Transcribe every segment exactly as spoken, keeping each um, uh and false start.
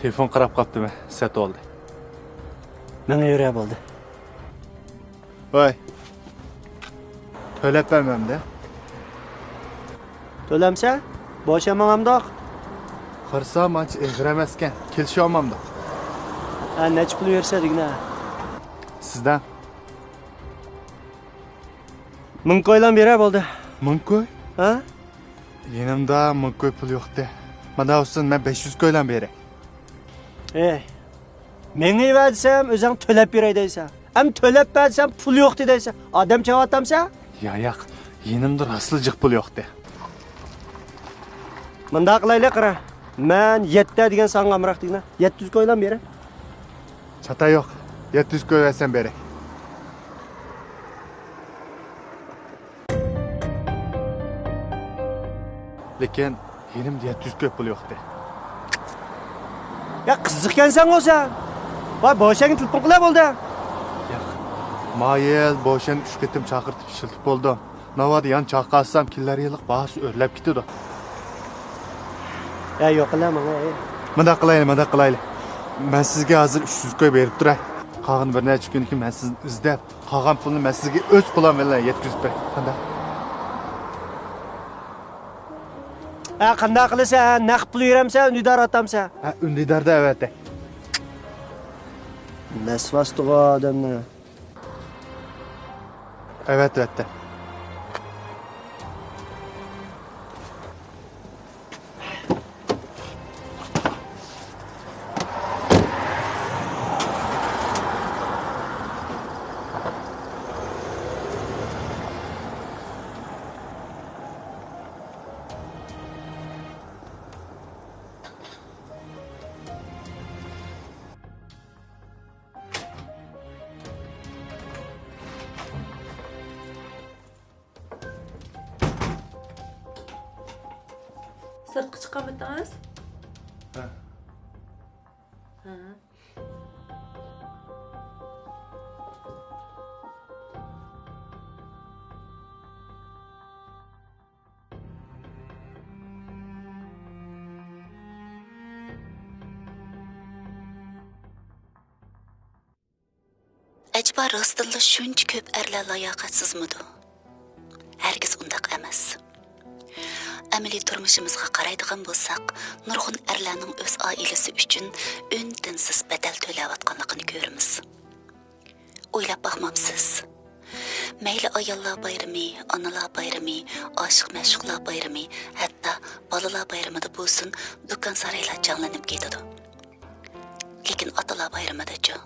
تېلېفون قاراپ قاپتىمەن، سەت بولدى. مېڭىۋېرە بولدى. ۋاي. تۆلەپ بەرمەمدە. تۆلەمسە، بوشا ماڭامدۇق. قارىسام ئانچە ئېغىر ئەمەسكەن، كېلىشىۋالمامدۇق. ھە، نەچچە پۇل بېرىسە دېگىنە. سىزدە؟ مىڭ كويلان بېرە بولدى. مىڭ كوي؟ ھە؟ يېنىمدا مىڭ كوي پۇل يوقتى. مانا ئۇسسۇن، مەن بەش يۈز كويلان بېرەي. ئېي، مېڭىۋە دېسەم، ئۆزۈڭ تۆلەپ بېرەي دەيسەن. ئەم تۆلەپ بەر دېسەم، پۇل يوقتى دەيسەن. ئادەم چاۋاتامسەن؟ يا، ياق، يېنىمدا راستلا جىق پۇل يوقتى. مۇنداق قىلايلى، قارا. مەن يەتتە دېگەن سانغا ئامراق دېگىنە. يەتتە يۈز كويلان بېرە. چاتا يوق. يەتتە يۈز كوي بەرسەم بېرەي. لېكىن يېنىمدا يەتتە يۈز كوي پۇل يوقتى. يا، قىزىقكەنسەنغۇ سەن. ۋاي، بوشەنگە تېلېفون قىلە بولدى. ياق. ما يىل بوشەن ئۈچ قېتىم چاقىرتىپ ئىشلىتىپ بولدۇم. ناۋادا يەنە چاقىرسام، كېلەر يىللىق باھاسى ئۆرلەپ كېتىدۇ. يا، يوق، قىلە ماڭا، ئەي. مۇنداق قىلايلى، مۇنداق قىلايلى. مەن سىزگە ھازىر ئۈچ يۈز كوي بېرىپ تۇراي. قالغان بىر نەچچە كۈندىن كېيىن مەن سىزنى ئىزدەپ، قالغان پۇلنى مەن سىزگە ئۆز قولۇم بىلەن يەتكۈزۈپ بېرەي. قانداق؟ ھە، قانداق قىلىسەن؟ نەق پۇل بېرەمسەن، ئۈندىدار ئاتامسەن؟ ھە، ئۈندىداردا ئەۋەتە. نەسۋاستىغۇ ئادەمنى. ئەۋەتە، ئەۋەتە. سىرتقا چىققانمىتىڭىز؟ ھە. ھە. ئەجەبا راستتىنلا شۇنچە كۆپ ئەرلەر لاياقەتسىزمىدۇ؟ ھەرگىز ئۇنداق ئەمەس. ئەمەلىي تۇرمۇشىمىزغا قارايدىغان بولساق، نۇرغۇن ئەرلەرنىڭ ئۆز ئائىلىسى ئۈچۈن ئۈن-تىنسىز بەدەل تۆلەۋاتقانلىقىنى كۆرىمىز. ئويلاپ باقمامسىز؟ مەيلى ئاياللار بايرىمى، ئانىلار بايرىمى، ئاشىق-مەشۇقلار بايرىمى، ھەتتا بالىلار بايرىمىدا بولسۇن، دۇكان-سارايلار جانلىنىپ كېتىدۇ. لېكىن ئاتىلار بايرىمىدىچۇ؟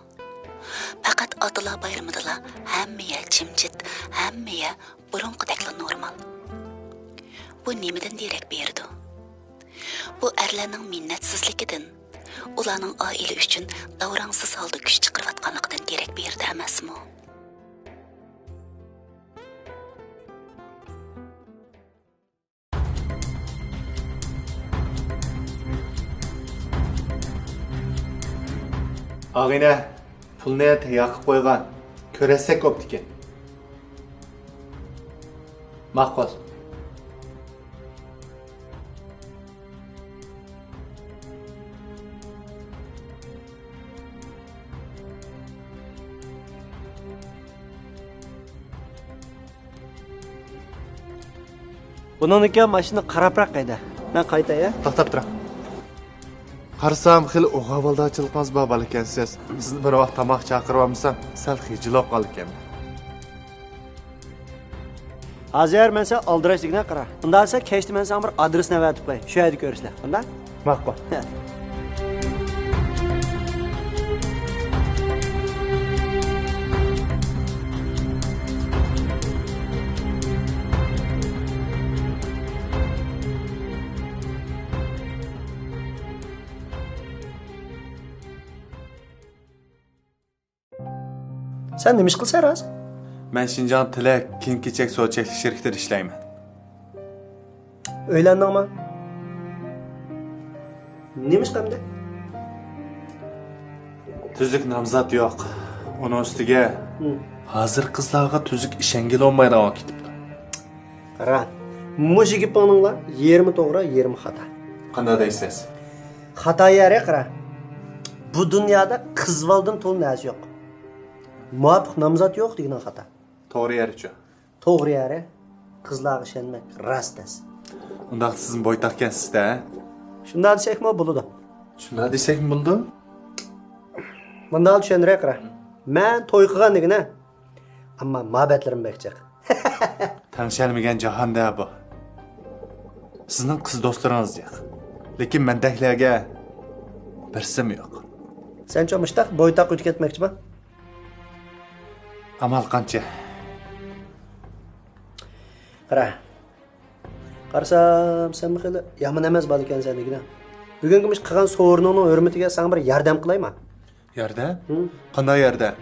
پەقەت ئاتىلار بايرىمىدىلا ھەممە يەر جىمجىت، ھەممە يەر بۇرۇنقىدەكلا نورمال. بۇ نېمىدىن دېرەك بېرىدۇ؟ بۇ ئەرلەرنىڭ مىننەتسىزلىكىدىن، ئۇلارنىڭ ئائىلە ئۈچۈن داۋراڭسىز ھالدا كۈچ چىقىرىۋاتقانلىقىدىن دېرەك بېرىدۇ ئەمەسمۇ؟ ئاغىنە، پۇلنى تەييار قىلىپ قويغان. كۆرەتسەك بوپتىكەن. ماقۇل. بۇنىڭدىكى ماشىنا خارابراق ھەيدە. مەن قايتاي، ھە؟ توختاپ تۇرۇڭ. قارىسام، خېلى ئوغۇل بالىدارچىلىقىڭىز بار بالىكەنسىز. سىزنى بىر ۋاق تاماق چاقىرىۋالمىسام، سەل خىجىل بولۇپ قالىدىكەنمەن. ھازىر مەن سەن ئالدىراش دېگىنە قارا. ئۇنداق دېسە، كەچتە مەن ساڭا بىر ئادرېسنى ئەۋەتىپ قوياي. شۇ يەردە كۆرۈشىلەر. ئۇنداق؟ ماقۇل. سەن نېمە ئىش قىلىسەن راست؟ مەن شىنجاڭ تىلەك كىيىم-كېچەك سودا چەكلىك شىركىتىدە ئىشلەيمەن. ئۆيلەندىڭمۇ؟ نېمە ئىش قىلدى؟ تۈزۈك نامزات يوق. ئۇنىڭ ئۈستىگە ھىم. ھازىر قىزلارغا تۈزۈك ئىشەنگىلى بولمايدىغان بولۇپ كېتىپتۇ. قارا، مۇشۇ گېپىڭنىڭلا يېرىمى توغرا، يېرىمى خاتا. قانداق دەيسىز؟ خاتا يەرى قارا. بۇ دۇنيادا قىز بالىدىن تولا نەرسە يوق. مۇۋاپىق نامزات يوق دېگىنىڭ خاتا. توغرا يەرچۇ؟ توغرا يەرى، قىزلارغا ئىشەنمەك راست تەس. ئۇنداق سىزمۇ بويتاقكەنسىز-دە. شۇنداق دېسەكمۇ بولىدۇ. شۇنداق دېسەكمۇ بولىدۇ؟ مۇنداق چۈشەندۈرەي قارا. مەن توي قىلغان دېگىنە. ئەمما مۇھەببەتلىرىم بەك جىق. تەڭشەلمىگەن جاھاندا بۇ. سىزنىڭ قىز دوستلىرىڭىز جىق. لېكىن مەندەكلەرگە بىرسىمۇ يوق. سەنچۇ مۇشتاق بويتاق ئۆتۈپ كەتمەكچىما؟ ئامال قانچە؟ قارا. قارىسام، سەنمۇ خېلى يامان ئەمەس بالا ئىكەنسەن دېگىنە. بۈگۈنكى مۇشۇ قىلغان سورۇنۇڭنىڭ ھۆرمىتىگە ساڭا بىر ياردەم قىلايما؟ ياردەم؟ ھىم. قانداق ياردەم؟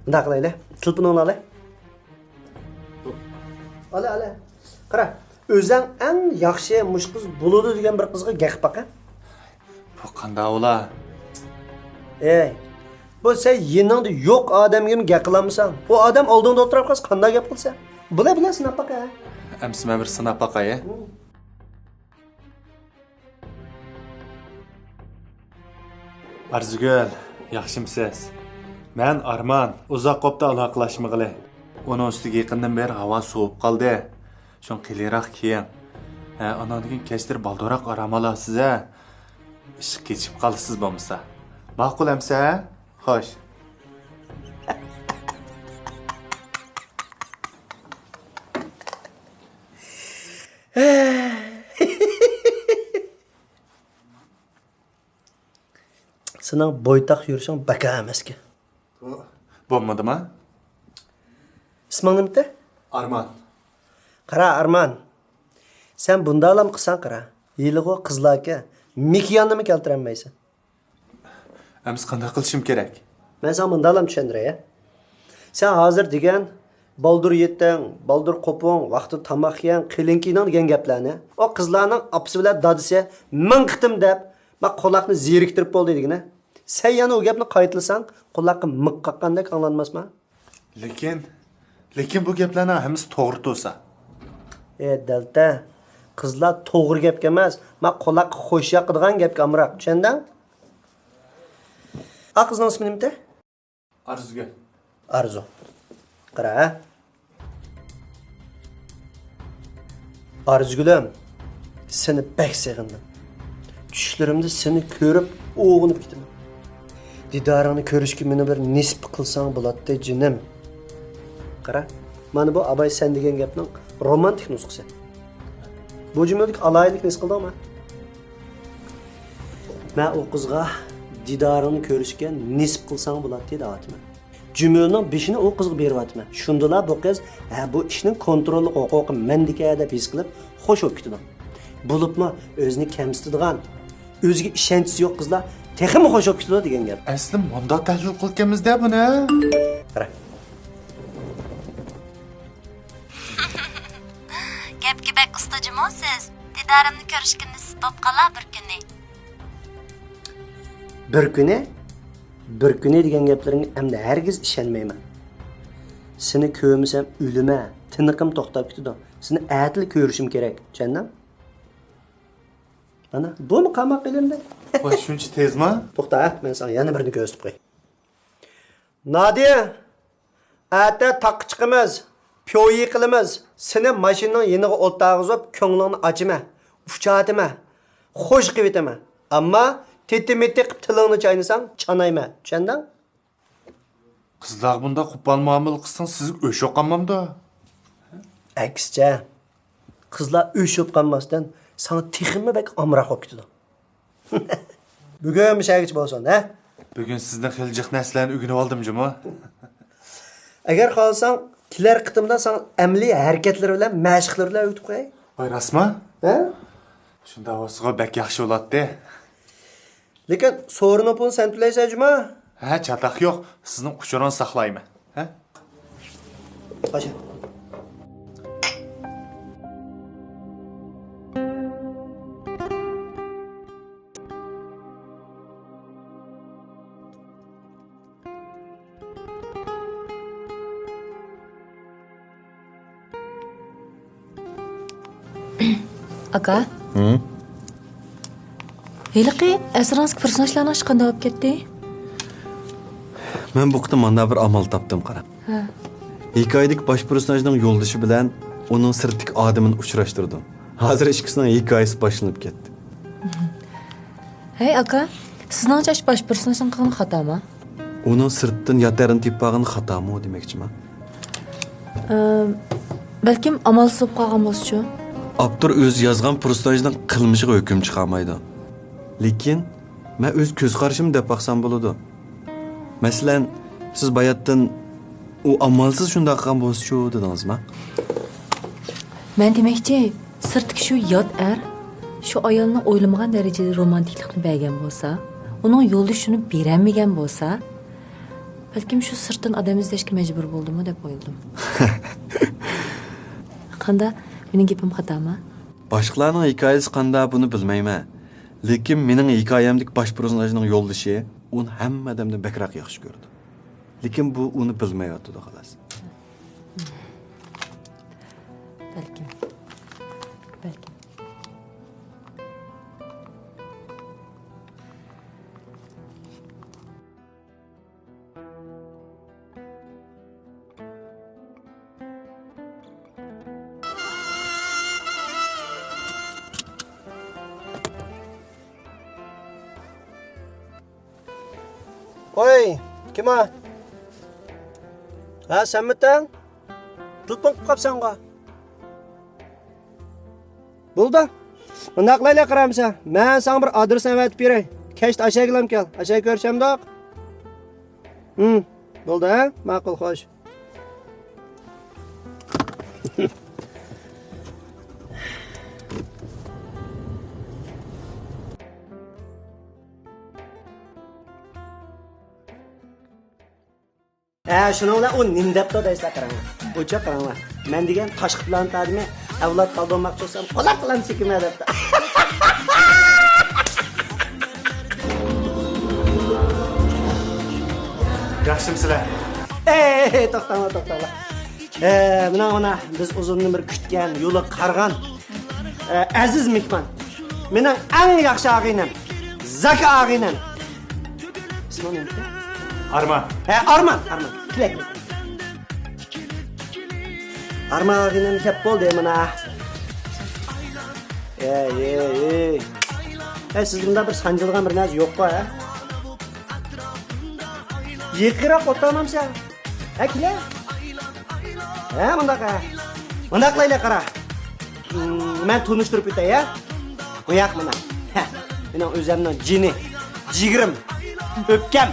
مۇنداق قىلايلى. تېلېفونۇڭنى ئالاي. ئالا، ئالا. قارا، ئۆزەڭ ئەڭ ياخشى مۇشۇ قىز بولىدۇ دېگەن بىر قىزغا گەپ قىلىپ باقە. بۇ قانداق ئۇلا؟ ئەي، بۇ سەن يېنىڭدا يوق ئادەمگىمۇ گەپ قىلالمىساڭ، ئۇ ئادەم ئالدىڭدا ئولتۇرۇپ قالسا قانداق گەپ قىلىسەن؟ بولە، بولە، سىناپ باقە. ئەمسە مەن بىر سىناپ باقاي، ھە؟ ھىم. ئارزۇگۈل، ياخشىمسىز؟ مەن ئارمان، ئۇزاق بوپتۇ ئالاقىلاشمىغىلى. ئۇنىڭ ئۈستىگە يېقىندىن بېرى ھاۋا سوۋۇپ قالدى. شۇڭا قېلىنراق كىيىڭ. ھە، ئاناندىن كېيىن كەچلىرى بالدۇرراق ئارام ئالارسىز ھە. ئىشقا كېچىكىپ قالىسىز بولمىسا. ماقۇل ئەمسە؟ خوش. سېنىڭ بويتاق يۈرۈشۈڭ بەكار ئەمەسكەن. بولمىدىما؟ ئىسمىڭ نېمىتى؟ ئارمان. قارا، ئارمان. سەن بۇنداقلام قىلساڭ قارا. ھېلىغۇ قىزلاركەن، مېكىياننىمۇ كەلتۈرەلمەيسەن. ئەمسە قانداق قىلىشىم كېرەك؟ مەن ساڭا مۇنداقلام چۈشەندۈرەي. سەن ھازىر دېگەن، بالدۇر يېتىڭ، بالدۇر قوپۇڭ، ۋاقتىدا تاماق يەڭ، قېلىن كىيىنىڭ دېگەن گەپلەرنى ئۇ قىزلارنىڭ ئاپىسى بىلەن دادىسى مىڭ قېتىم دەپ، ما قۇلاقنى زېرىكتۈرۈپ بولدى دېگىنە. سەن يەنە ئۇ گەپنى قايتىلىساڭ، قۇلاققا مىخ قاققاندەك ئاڭلانماسما؟ لېكىن، لېكىن بۇ گەپلەرنىڭ ھەممىسى توغرا تۇرسا. ئى دەلتە، قىزلار توغرا گەپكە ئەمەس، ما قۇلاققا خوش ياقىدىغان گەپكە ئامراق، چۈشەندىڭ؟ ئا قىزنىڭ ئىسمى نېمىتى؟ ئارزۇگۈل. ئارزۇ. قارا، ھە؟ ئارزۇگۈلۈم، سېنى بەك سېغىندىم. چۈشلىرىمدە سېنى كۆرۈپ ئويغىنىپ كېتىمەن. دىدارىڭنى كۆرۈشكە مېنى بىر نېسىپ قىلساڭ بولاتتى، جېنىم. قارا، مانا بۇ ئاباي سەن دېگەن گەپنىڭ رومانتىك نۇسخىسى. بۇ جۈملىدىكى ئالاھىدىلىكنى ھېس قىلدىڭمۇ؟ مەن ئۇ قىزغا دىدارىڭنى كۆرۈشكە نېسىپ قىلساڭ بولاتتى دەۋاتىمەن. جۈملىنىڭ بېشىنى ئۇ قىزغا بېرىۋاتىمەن. شۇندىلا بۇ قىز، ھە، بۇ ئىشنىڭ كونتروللۇق ھوقۇقى مەندىكەن دەپ ھېس قىلىپ، خوش بولۇپ كېتىدۇ. بولۇپمۇ ئۆزىنى كەمسىتىدىغان، ئۆزىگە ئىشەنچىسى يوق قىزلار تېخىمۇ خوش بولۇپ كېتىدۇ دېگەن گەپ. ئەسلى مۇنداق تەھلىل قىلىدىكەنمىز-دە بۇنى. قارا. گەپكە بەك ئۇستىجىمۇ سىز؟ دىدارىمنى كۆرۈشكە نېسىپ بوپ قالا بىر كۈنى. بىر كۈنى؟ بىر كۈنى دېگەن گەپلىرىڭگە ئەمدى ھەرگىز ئىشەنمەيمەن. سېنى كۆرمىسەم ئۆلىمەن، تىنىقىم توختاپ كېتىدۇ. سېنى ئەتىلا كۆرۈشۈم كېرەك، چۈشەندىڭ؟ ئانا، بۇمۇ قاماق قىلىندى. ۋاي، شۇنچە تېزما؟ توختا، مەن ساڭا يەنە بىرنى كۆرسىتىپ قوياي. نادىيە، ئەتە تاغقا چىقىمىز، پيۇيى قىلىمىز. سېنى ماشىنىنىڭ يېنىغا ئولتۇرغۇزۇپ، كۆڭلۈڭنى ئاچىمەن، ئۇچاتىمەن، خوش قىلىۋېتىمەن. ئەمما تېتى-مېتى قىلىپ تىلىڭنى چاينىساڭ، چانايمەن. چۈشەندىڭ؟ قىزلارغا بۇنداق قوپال مۇئامىلە قىلساڭ، سىزگە ئۆچ يوقالمامدۇ؟ ئەكسىچە، قىزلار ئۆچ يوقالماستىن، ساڭا تېخىمۇ بەك ئامراق بولۇپ كېتىدۇ. بۈگۈن مۇشەگىچە بولسۇن، ھە؟ بۈگۈن سىزدىن خېلى جىق نەرسىلەرنى ئۆگىنىۋالدىم جۇمۇ. ئەگەر خالىساڭ، كېلەر قېتىمدا ساڭا ئەمەلىي ھەرىكەتلىرى بىلەن مەشىقلىرى بىلەن ئۆگىتىپ قوياي. ۋاي، راستما؟ ھە؟ شۇنداق بولسىغۇ بەك ياخشى بولاتتى. لېكىن سورۇننىڭ پۇلىنى سەن تۆلەيسەن جۇما. ھە، چاتاق يوق، سىزنىڭ ئۇچۇرىڭىزنى ساقلايمەن. ھە؟ قاچان؟ ئاكا. ھىم؟ ھېلىقى ئەسىرىڭىزدىكى پېرسوناژلارنىڭ ئىشى قانداق بولۇپ كەتتى؟ مەن بۇ قېتىم مانداق بىر ئامال تاپتىم، قاراڭ. ھە. ھېكايىدىكى باش پېرسوناژنىڭ يولدىشى بىلەن ئۇنىڭ سىرتتىكى ئادىمىنى ئۇچراشتۇردۇم. ھازىر ئىككىسىنىڭ ھېكايىسى باشلىنىپ كەتتى. ھەي، ئاكا، سىزنىڭچە ئاشۇ باش پېرسوناژنىڭ قىلغىنى خاتامۇ؟ ئۇنىڭ سىرتتىن يات ئەرنى تېپىپ ئالغىنى خاتامۇ دېمەكچىمەن. ئىم، بەلكىم ئامالسىز بولۇپ قالغان بولسىچۇ؟ ئاپتور ئۆزى يازغان پېرسوناژنىڭ قىلمىشىغا ھۆكۈم چىقارمايدۇ. لېكىن، مەن ئۆز كۆز قارىشىمنى دەپ باقسام بولىدۇ. مەسىلەن، سىز باياتتىن، «ئۇ ئامالسىز شۇنداق قىلغان بولسىچۇ» دېدىڭىزما؟ مەن دېمەكچى، سىرتتىكى شۇ يات ئەر شۇ ئايالنىڭ ئويلىمىغان دەرىجىدە رومانتىكلىقنى بەرگەن بولسا، ئۇنىڭ يولدىشى شۇنى بېرەلمىگەن بولسا، بەلكىم شۇ سىرتتىن ئادەم ئىزدەشكە مەجبۇر بولدىمۇ دەپ ئويلىدىم. قاندا، مېنىڭ گېپىم خاتامۇ؟ باشقىلارنىڭ ھېكايىسى قاندا، بۇنى بىلمەيمەن. لېكىن مېنىڭ ھېكايەمدىكى باش پېرسوناژنىڭ يولدىشى ئۇنى ھەممە ئادەمدىن بەكرەك ياخشى كۆرىدۇ. لېكىن بۇ ئۇنى بىلمەيۋاتىدۇ، خالاس. بەلكىم. بەلكىم. ۋاي، كىم ئا؟ ھە، سەنمىتىڭ؟ تېلېفون قىلىپ قاپسەنغۇ. بولدى. مۇنداق قىلايلى، قارامسا. مەن ساڭا بىر ئادرېسنى ئەۋەتىپ بېرەي. كەچتە ئاشەگىلەم كەل. ئاشەگە كۆرۈشەمدۇق؟ ھىم، بولدى، ھە؟ ماقۇل، خوش. ھە، شۇنىڭ بىلەن ئۇ نېمە دەپتۇ دەيسىلەر، قاراڭلار. ئوچۇق قاراڭلار. مەن دېگەن تاشقى پلانېتا ئادىمى، ئەۋلاد قالدۇرماقچى بولسام، قولاق قىلام سېكىمە دەپتۇ. ياخشىمۇسىلەر؟ ئەي، توختاڭلار، توختاڭلار. ئە، مانا، مانا، بىز ئۇزۇندىن بېرى كۈتكەن، يولى قارىغان، ئە، ئەزىز مېھمان. مېنىڭ ئەڭ ياخشى ئاغىنەم، زاكا ئاغىنەم. ئىسمىڭ نېمە؟ ئارمان. ھە، ئارمان، ئارمان. كېلە، كېلە. ئارمان ئاغىنەم كەپ بولدى مانا. ئەي، ئەي، ئەي. ئەي، سىزدە مۇنداق بىر سانجىلغان بىر نەرسە يوققۇ، ھە؟ يېقىنراق ئولتۇرالامسەن؟ ھە، كېلە. ھە، مۇنداق، ھە. مۇنداق قىلايلى، قارا. مم، مەن تونۇشتۇرۇپ ئۆتەي، ھە. بۇ ياق مانا. ھە، مېنىڭ ئۆزەمنىڭ جېنى، جىگىرىم، ئۆپكەم،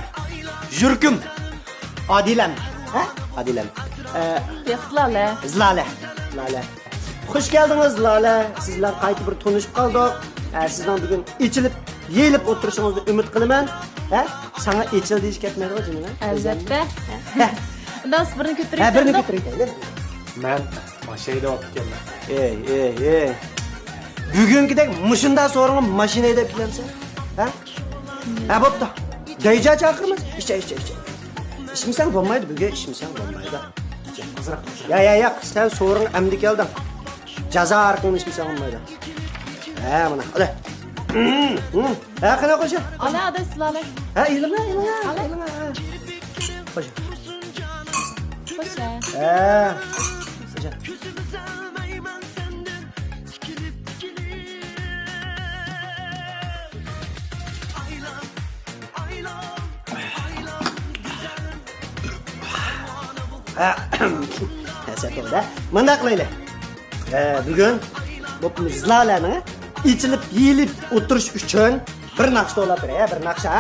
يۈرىكىم. ئادىلەم. ھە؟ ئادىلەم. ئە، ياق، زىلالە. زىلالە. زىلالە. خوش كەلدىڭىز، زىلالە. سىز بىلەن قايتا بىر تونۇشۇپ قالدۇق. ئە، سىزنىڭ بۈگۈن ئېچىلىپ، يېيىلىپ ئولتۇرۇشىڭىزنى ئۈمىد قىلىمەن. ھە؟ ساڭا ئېچىل دېيىش كەتمەيدىغۇ، جېنىم، ھە؟ ئەلۋەتتە. ھە. ئۇنداق بىرنى كۆتۈرۈپ ھە، بىرنى كۆتۈرۈپ كەتمە. مەن ماشىنا ھەيدەپ كەلدىم. ئەي، ئەي، ئەي. بۈگۈنكىدەك مۇشۇنداق سورۇنغا ماشىنا ھەيدەپ كېلەمسەن؟ ھە؟ ھە، بوپتۇ. دەيجا چاقىرىمىز. ئىچە، ئىچە، ئىچە. ئىچمىسەڭ بولمايدۇ، بۈگۈن ئىچمىسەڭ بولمايدۇ. يا، يا، ياق، سەن سورۇنغا ئەمدى كەلدىڭ. جازا ھارىقىڭنى ئىچمىسەڭ بولمايدۇ. ھە، مانا، ئالە. ھە، قېنى، خوش. ئالە، ئاداش، سىلەرلەر. ھە، ئېلىڭا، ئېلىڭا، ئالە. ئېلىڭا، ھە. خوش. خوش، ھە. ھە. خوش. ھە. ھەسەت بولدى. مۇنداق قىلايلى. ھە، بۈگۈن بۇ زىلالەنىڭ ئېچىلىپ يېيىلىپ ئولتۇرۇش ئۈچۈن بىر ناخشا توۋلاپ بېرەي، بىر ناخشا.